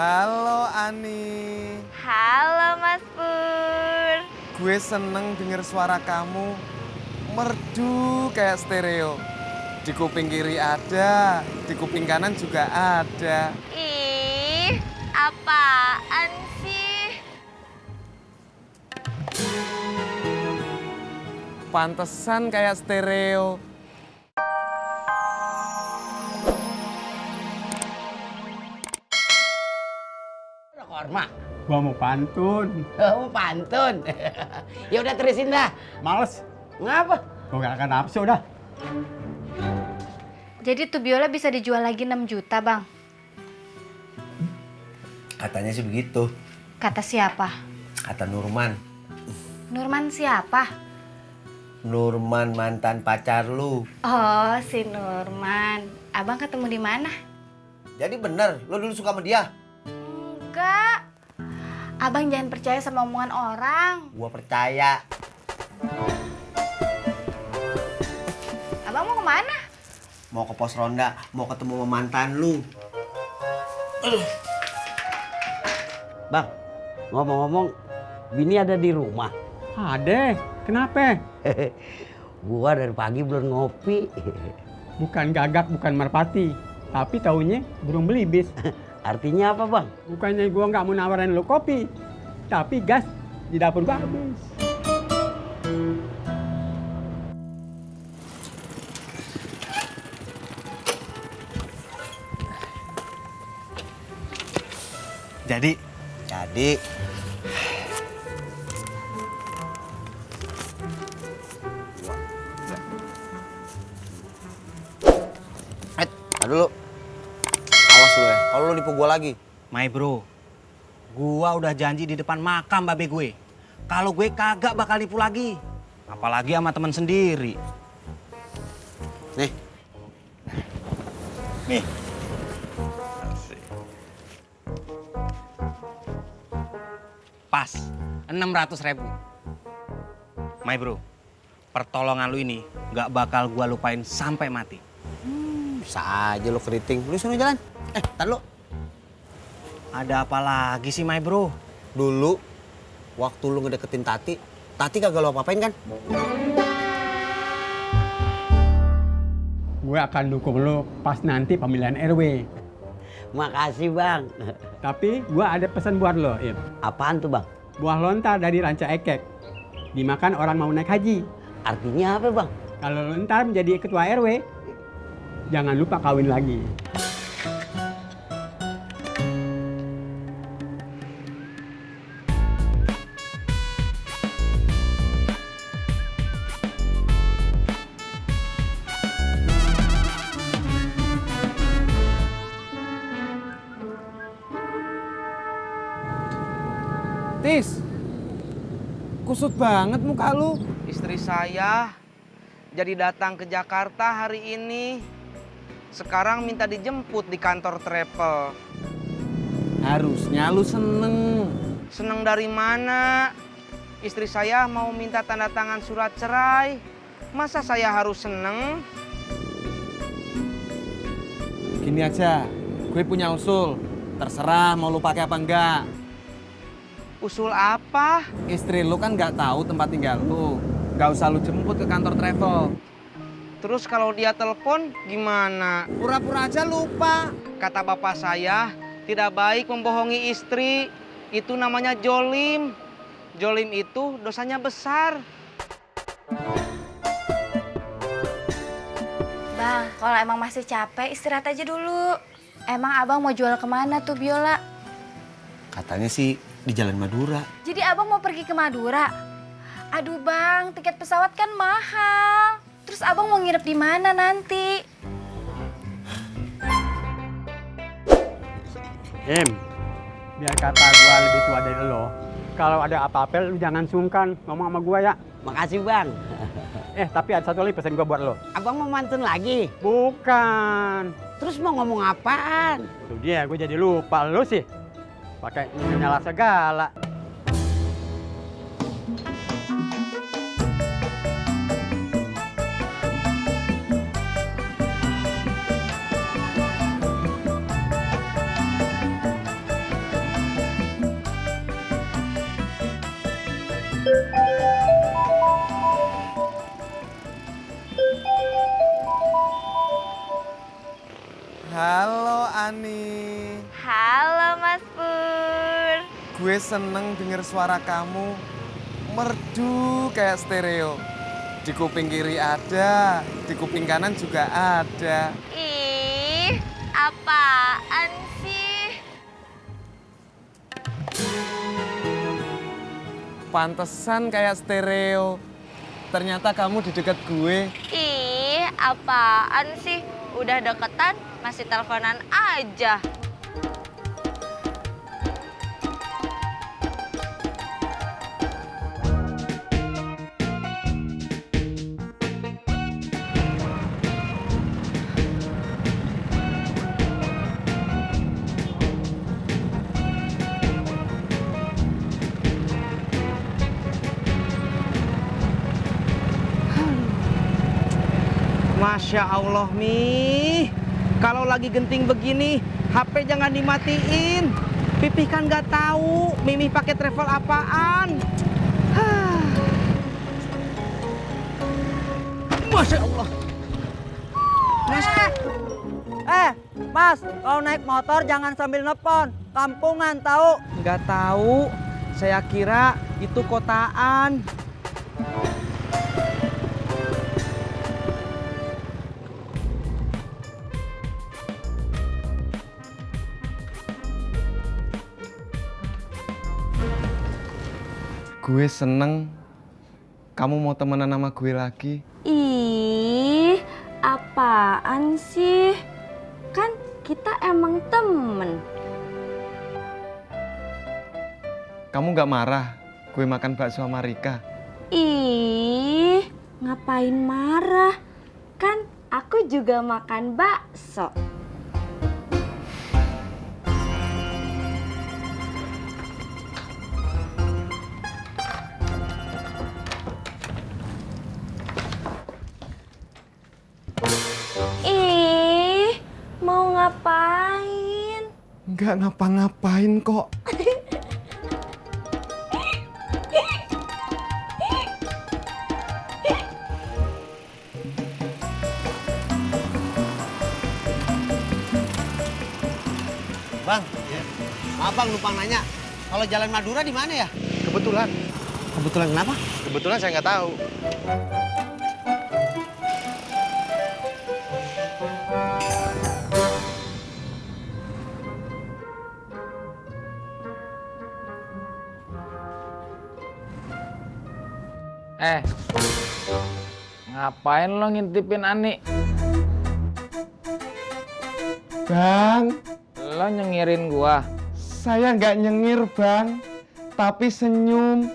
Halo Ani. Halo Mas Pur. Gue seneng denger suara kamu merdu kayak stereo. Di kuping kiri ada, di kuping kanan juga ada. Ih, apaan sih? Pantesan kayak stereo. Korma. Gua mau pantun. Oh, pantun. Ya udah terusin dah. Males. Ngapa? Gua gak akan nafsu dah. Jadi tuh biola bisa dijual lagi 6 juta, Bang. Katanya sih begitu. Kata siapa? Kata Nurman. Nurman siapa? Nurman mantan pacar lu. Oh, si Nurman. Abang ketemu di mana? Jadi bener, lu dulu suka sama dia? Enggak. Abang jangan percaya sama omongan orang. Gua percaya. Abang mau kemana? Mau ke pos ronda, mau ketemu sama mantan lu. Bang, ngomong-ngomong, Bini ada di rumah. Ada. Kenapa? Gua dari pagi belum ngopi. Bukan gagak, bukan merpati. Tapi taunya burung belibis. Artinya apa, Bang? Bukannya gua nggak mau nawarin lu kopi. Tapi gas di dapur gua habis. Jadi. Dulu. Awas lu ya, kalau lu nipu gua lagi. My bro, gua udah janji di depan makam babe gue. Kalau gue kagak bakal nipu lagi. Apalagi sama teman sendiri. Nih. Nih. Pas, 600.000. My bro, pertolongan lu ini gak bakal gua lupain sampai mati. Bisa aja lu keriting. Lu suruh jalan. Tar lu. Ada apa lagi sih my bro? Dulu, waktu lu ngedeketin Tati kagak lu apa-apain kan? Gue akan dukung lu pas nanti pemilihan RW. Makasih, Bang. Tapi gua ada pesan buat lo, Im. Apaan tuh, Bang? Buah lontar dari Ranca Ekek. Dimakan orang mau naik haji. Artinya apa, Bang? Kalau lo ntar menjadi ketua RW, jangan lupa kawin lagi. Tis, kusut banget muka lu. Istri saya jadi datang ke Jakarta hari ini. Sekarang minta dijemput di kantor travel. Harusnya lu seneng. Seneng dari mana? Istri saya mau minta tanda tangan surat cerai. Masa saya harus seneng? Gini aja, gue punya usul. Terserah mau lu pakai apa enggak. Usul apa? Istri lu kan nggak tahu tempat tinggal lu. Nggak usah lu jemput ke kantor travel. Terus kalau dia telepon gimana? Pura-pura aja lupa. Kata bapak saya, tidak baik membohongi istri. Itu namanya jolim. Jolim itu dosanya besar. Bang, kalau emang masih capek istirahat aja dulu. Emang abang mau jual kemana tuh biola? Katanya sih di Jalan Madura. Jadi abang mau pergi ke Madura? Aduh bang, tiket pesawat kan mahal. Terus abang mau nginep di mana nanti? Biar kata gua lebih tua dari lo. Kalau ada apa-apa lu jangan sungkan ngomong sama gua ya. Makasih, Bang. Tapi ada satu lagi pesan gua buat lo. Abang mau mantun lagi? Bukan. Terus mau ngomong apaan? Tuh dia, gue jadi lupa lo sih. Pakai nyala segala. seneng denger suara kamu merdu kayak stereo. Di kuping kiri ada, di kuping kanan juga ada. Ih, apaan sih? Pantesan kayak stereo. Ternyata kamu di dekat gue. Ih, apaan sih? Udah deketan, masih teleponan aja. Masya Allah, Mi. Kalau lagi genting begini, HP jangan dimatiin. Pipih kan nggak tahu Mimi pakai travel apaan. Masya Allah. Mas, Mas, kalau naik motor jangan sambil nepon. Kampungan tahu. nggak tahu. Saya kira itu kotaan. Gue seneng kamu mau temenan sama gue lagi. Ih, apaan sih? Kan kita emang temen. Kamu gak marah gue makan bakso sama Rika? Ih, ngapain marah? Kan aku juga makan bakso. Ih, mau ngapain? Nggak ngapa-ngapain kok. Bang, maaf bang lupa nanya. Kalau Jalan Madura di mana ya? Kebetulan. Kebetulan kenapa? Kebetulan saya nggak tahu. Ngapain lo ngintipin Ani? Bang, Lo nyengirin gua. saya nggak nyengir bang, tapi senyum.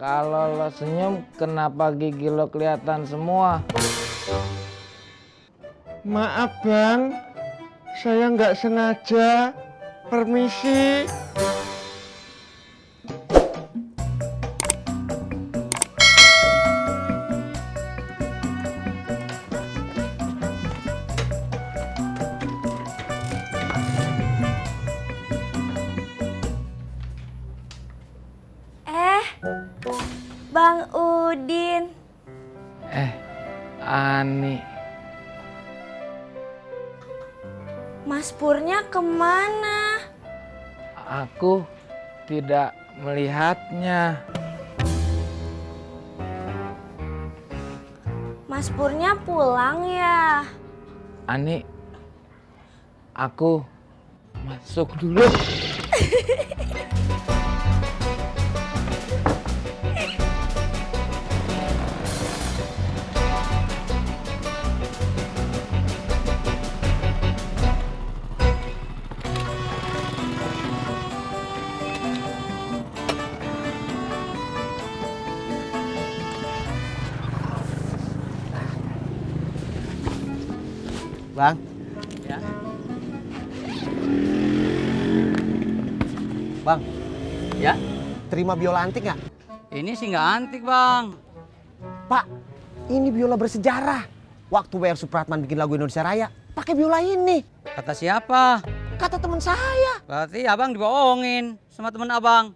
Kalau lo senyum, kenapa gigi lo kelihatan semua? Maaf bang, saya nggak sengaja. Permisi. Bang Udin. Ani. Mas Purnya kemana? Aku tidak melihatnya. Mas Purnya pulang ya? Ani, aku masuk dulu. Bang. Ya. Bang. Ya. Terima biola antik nggak? Ini sih nggak antik, Bang. Pak, ini biola bersejarah. Waktu W.R. Supratman bikin lagu Indonesia Raya, pakai biola ini. Kata siapa? Kata teman saya. Berarti abang dibohongin sama temen abang.